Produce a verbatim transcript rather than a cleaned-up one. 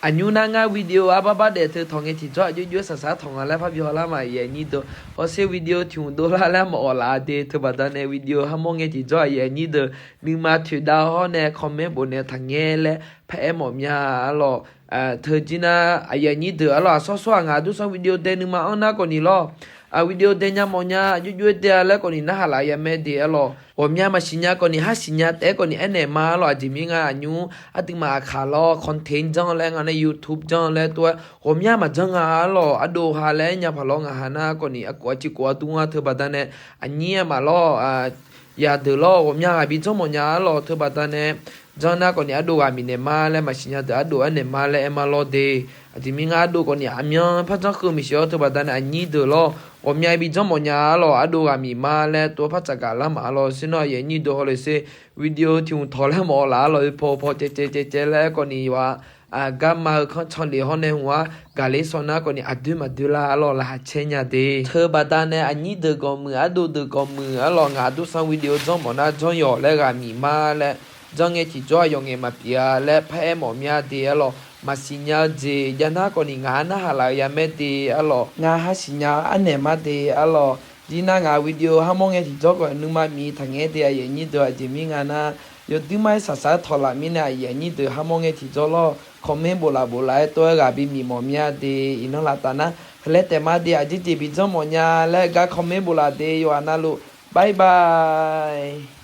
Aqnymr nar ngar video arbar bar daef teu tawq ngae tiqjawr aqjox jox saqsaq tawq nga laer parbi hawlar ma aqyuif aqnyir deuq. Hawsher video tiq hmq dovlar laer maqawq laf-a de. Teubaqda nae video harmawr ngae tiqjawr aqyuif aqnyir deuq nuima toeqdav hawr nae comment bof naeq taqngaer laer paraer mawf mya arlawq. Teujir nar aqyuif aqnyir deuq arlawq, aqsawr sawr-aq ngaq aqdursanr video dae nuima anr nar khawf ni lawr. Video dae nya mawf nya aqjox jox-aer dae-a laer khawf ni narhaq laf ya mae de arlawq. Ghawqmya maqsiq nya khawf ni har siqnya taef-aer khawf ni aernaeq ma arlawq. Aqjeq mirnae aqnymr aqduimaf aqkaq lawr content janr laer nga nae YouTube janr laer tov-aer ghawqmya maqjanr nga arlawq. Ardov ha laer nya paq lawr ngaq ha nar khawf ni aqkof aqciv kof aqdur nga teubaqda nae aqnyir aqmaf lawr yadeuq lawr ghawqmya ghaq bi janr mawf nya arlawq. Teubaqda nae janr nar khawf ni ardov ghaq miqnaeq ma laer maqsiq nya deuq ardov aernaeq ma laer aer ma lawr de. Aqjeq mirnae ardov khawf ni aqmyan par janr keuv miqsiq-awr teubaqda nae aqnyir deuq lawr ghawqmya bi janr mawf nya arlawq. Ardov ghaq miq ma laer tov-aer par tsafgaq lar ma arlawq. Sher nawr aqyuif aqnyir deuq hawle sher video tiq hmq tawq laer mawf-awq laf arlawq. Oe paw paw caev caev caev caev laer aer khawf ni yawf-a garma-eu kanr canlef hawr nae hmq-ar gaqler saw nar khawf ni aqdoer maqdoer lar arlawq laqkhaq caer nya de. Teubaqda nae aqnyir deuq gawqmuiq ardov deuq gawqmuiq arlawq ngaq aqdursanr video janr mawf nar janr yawq laer ghaq miq ma laer janr ngae tiqjawr aqyawf ngaeq maqpyeuf-a laer paraer mawf mya de arlawq. Maqsiq nya-eu jeq jav nar khawf ni ngaq-anr narhaq laf-eu ya mae de arlawq. Ngar har siqnya-eu aernaeq ma de arlawq. Jir nar ngaq video harmawr ngae tiqjawr khawf nuima miq taqngaer de aqyuif aqnyir deuq. Aqjeq mirnae nga nar yawduir mar-aer saqsaq-aer tawq laf mirnae aqyuif aqnyir deuq harmawr ngae tiqjawr lawr comment bof laf bof laf-aer tov-aer ghaq bi miq mawf mya de. Iqnan laftaf nar heulaer taef ma de aqjeq jeq bi janr mawf nya laer gar comment bof laf de yawqha navluf bye bye.